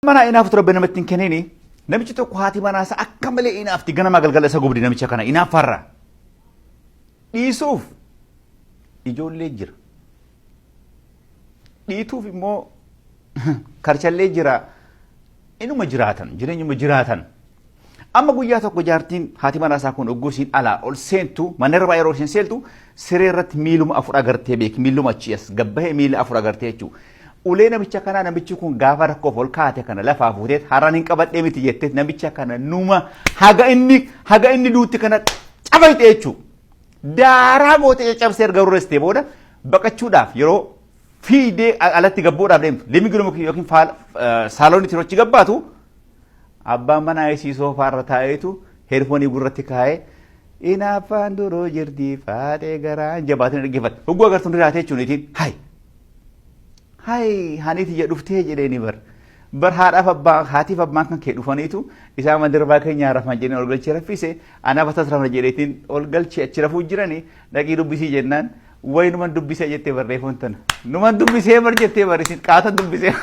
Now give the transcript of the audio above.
Manaa inaaftu rabbi namatti hin kennini. Namichi tokko haati manaa isaa akka malee inaafti, ganama galgala isa gubdi namicha kana inaaffarra. Dhiisuuf ijoollee jira. Dhiituuf immoo karchallee jira. Inuma jiraatan, jireenyuma jiraatan. Amma guyyaa tokko jaartiin haati manaa isaa kun ogguu isiin alaa ol seentu, mana irraa yeroo isheen seentu, siree irratti miiluma afur agartee beeki, miiluma achii as gabbahee miila afur agartee jechuudha. Ulee namicha kanaa namichi kun gaafa rakkoof ol kaate kana lafaa fuutee har'aan hin qabadhee miti jettee namicha kana numa haga inni duutti kana cabayxe jechuudha. Daaraa gootee caccabsee erga rurreessitee booda baqachuudhaaf yeroo fiigdee alatti gabbuudhaaf deemtu, living room yookiin saaloonitti yeroo achi gabbaatu, abbaan manaa isii soofaarra taa'eetu headphone gurratti kaa'ee "Inaaffaan duruu jirti faaxee garaan jabaatiin" dhaggeeffata. Hogguu agartuun jiraatee jechuun itiin "Hay hay, haniiti jedhu dhuftee" jedheeni bar. Bar haadhaaf abbaa, haatiif abbaan kan kee dhufaniitu isaan mandirbaa keenya rafan jedheen ol galchee raffise, anaaf atas rafna jedheetiin ol galchee achi rafuu jiranii, dhaqii dubbisii jennaan, "Wayi, numan dubbisee" jettee barreeffamu tana. "Numan dubbisee bar" jettee barreessin qaatan dubbisee.